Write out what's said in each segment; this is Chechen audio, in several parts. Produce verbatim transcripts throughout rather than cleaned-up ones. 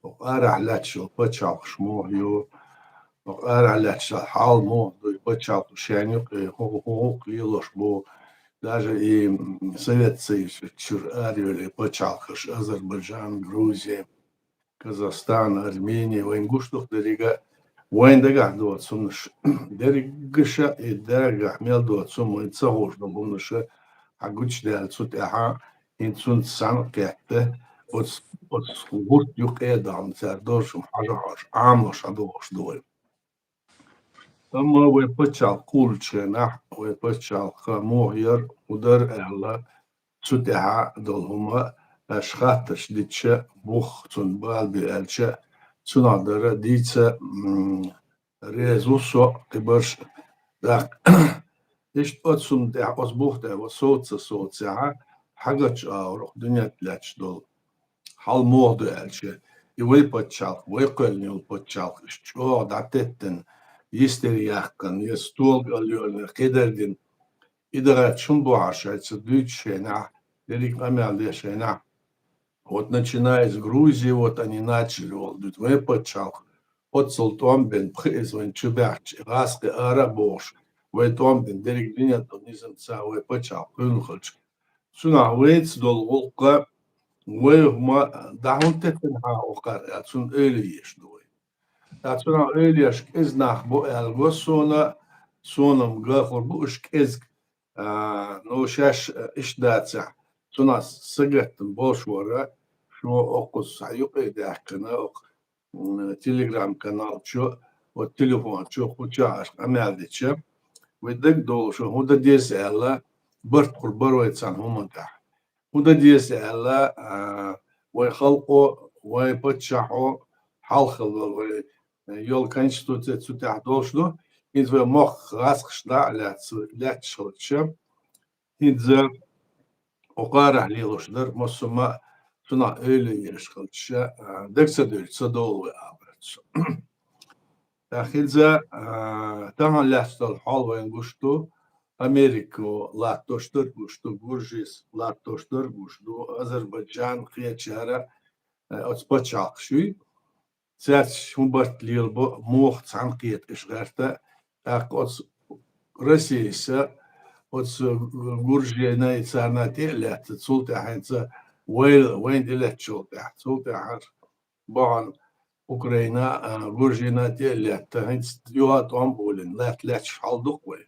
Хьо арахь лаьтташ йолу пачхьалкхаш муха ю, хьо арахь лаьтташ йолу хьал муха ду, и пачхьалкхаш шайна юкъе хӀу-, хӀу-, хӀу-, хӀу-, лелош бу. Даже и, м, Совет Союз чуьра арайолу пачхьалкхаш, Азербайджан, Грузия, Казахстан, Армения, вайна гуш ду-кх деррига, вайна дагахь доцу хӀуманаш. Дерригаш а и дагахь мел доцу хӀума вайна ца хууш долу хӀуманаш хьан гучудаьлла цу тӀехь, хӀинца цунца цхьаьна а кхетта, оцу, оцу гӀурт юкъе а дахана цара долуш хӀума хьажа хьожуш, Ӏамош хьадогӀуш ду вай. Амма вай пачхьалкх кхуллучу хенахь, вай пачхьалкх муха яра, хӀун дара аьлла, цу тӀехь долу хӀума аша хаттарш дитча, бух цунна бала бе аьлча, цунах дара дийца, м, реза ву со, кхибарш а. ТӀаккха иштта оцу хӀуманна тӀехь, оцу бух тӀехь, ва совца-совцехь, хьагатчу агӀор дуьнен тӀе лаьтташ долу хьал муха ду аьлча, и вай пачхьалкх, вай кхоьллина йолу пачхьалкх, иштта чӀогӀа дӀатеттина, йистера яьккхина, я столга алла йолийна, кхидерг дина, и дахьа чун бохьуш шайца дуьйцу шайнахь, дерриг къамел деш шайнахь, вот начиная с Грузии, вот они начали, олу дуьйцу, вай пачхьалкх оццул тӀом бен пхи иза вайн чу баьхча, гӀазкхи ара а бохуш, вай тӀом бен дерриг дуьнен тӀе низамца вай пачхьалкх кхоьллина хилча, цунах вайца долу гӀуллакх, вай хӀума дӀа хӀунда теттина хьан охкхар аьлла, цунна ойла еш ду вай. ТӀаккха цунах ойла еш кӀезиг нах бу аьлла го суна, суна-м гахур бу уьш кӀезиг, а, ну, шаьш, а, иштта дацахь, цунах сагатдан болуш вара, шу оккхуза схьа юкъе даьккхина, оккху, м, телеграм-канал чу, вот телефон чу, кху чу аша къамел дича, вай дагадовлуш, хӀун дан деза аьлла, барт кхур бара вай цхьана хӀуманна тӀехь. ХӀун дан деза аьлла, а, вай халкъо, вай паччахьо, хьалха вай йолу конституция цу тӀехь долуш ду, хӀинца вай мохк гӀазкхашна дӀа а лаьцна, лаьтташ хилча, хӀинца окхарахь лелош дара, массо а ма цунах ойла еш хилча, а, дага ца дуьллуш ца долу вай абарца. ТӀаккха хӀинца, а, тахана лаьтташ долу хьал вайна гуш ду, Америко латтош дара гуш ду, Гуржис латтош дара гуш ду, Азербайджан кхечара, а, оцу пачхьалкхаш юй. Цаьрца хӀун барт лелабо, муха цхьаьна кхета аша гӀерта, тӀаккха оцу Россияса, оцу гурженай царна тӀе а лаьтта, цул тӀаьхьенца вайла, вайна тӀе лаьттачул тӀаьхьа, цул тӀаьхьа бахьана Украина, а, гуржина тӀе а лаьтта, хӀинца юха тӀом а болийна, лаьтта лаьтташ хьал ду-кх вай.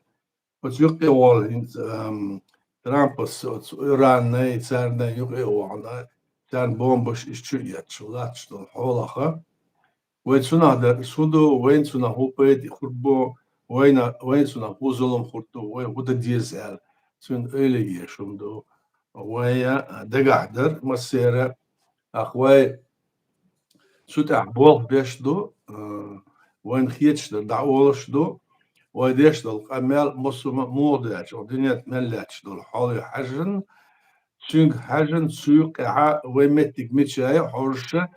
Оцу юккъе а волу хӀинца, ам, Трампас оцу Ираннай, царнай юккъе а вахана, царна бомбаш иштта чу а етташ, латташ долу хьолаха. Вай цунах дара, ас хӀун ду, вайна цунах хӀун пайда хург бу, вайна, вайна цунах хӀун зулам хург ду, вай хӀун дан деза аьлла, цуьнан ойла еш хӀума ду. Вай, а, дагахь дара массеран, ах, вай цу тӀехь болх беш ду, а, вайна хеташ дар дӀаолуш ду, вай деш долу къамел массо а ма-, муха ду аьлча, дуьнен тӀе мел лаьтташ долу хьоле хьаьжжина, цуьнга хьаьжжина, цу юккъехьа вай меттиг мича я а хьожуша,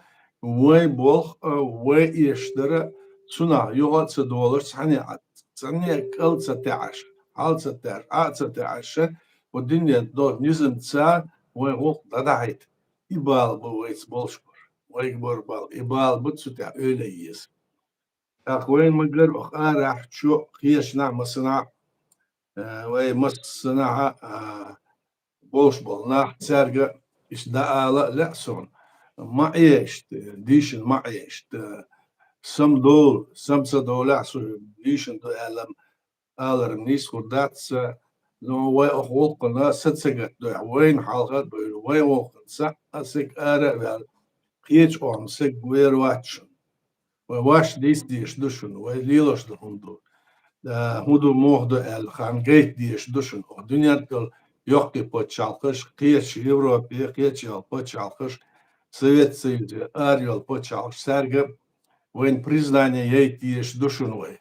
вай болх, а, вай эшаш дара, цунах юха а ца долуш, цхьанне а, цхьанне а кӀал ца таьӀаш, хьал ца таьӀаш, Ӏа а ца таьӀаш, ва дуьнен долу низамца вай гӀуллакх дӀадахьийта. И бала бу вайца болуш бара. Вайга бара бала. И бала бу цу тӀехь ойла еза. ТӀаккха вайна ма-гарра оха арахь чу кхечанахь, массанахь, а, вай массанахьа, а, болуш болу нах, цаьрга иштта дӀаала а лаьа суна. Ма Ӏе иштта, дийшина ма Ӏе иштта. Самадовла, сама ца довлахь, со дийшина ду аьлла, алар нийса хӀума дац, но вай оха гӀуллакхана са ца гатдойхьа, вайна хьалха а бевлла, вай гӀуллакхана са а, саг ара а ваьлла, кхечу къоман саг вер вац шуна. Вай ваьш дийца дезаш ду шуна, вай лелош ду хӀума ду. А, хӀун ду, муха ду аьлла, хан гайта дезаш ду шуна. Оха дуьнен тӀе йолу йоккхий пачхьалкхаш, кхечу Европе, кхечу йолу пачхьалкхаш, Совет Союзе ара йолу пачхьалкхаш, цаьрга вайна признание яйта дезаш ду шуна вай.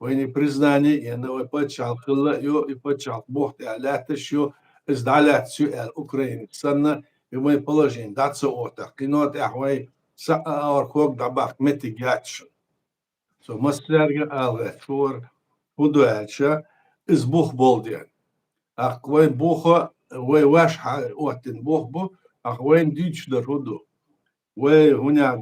Вайна и признание а енна, вай пачхьалкх хилла а ю, и пачхьалкх бух тӀехь лаьтташ ю, иза дӀалаьцна ю аьлла Украинас санна, и вайн положение дӀа ца оттахь, кхино тӀехь вай саъа а агӀор ког дӀабахка меттиг яц шуна. Со массаьрга а ала гӀерташ ву вара, хӀун ду аьлча, иза бух болу дела. ТӀаккха вайн буха, вай ваьш хьаоттина бух бу, тӀаккха вайна дуьйцуш дара хӀун ду. Вай хӀунда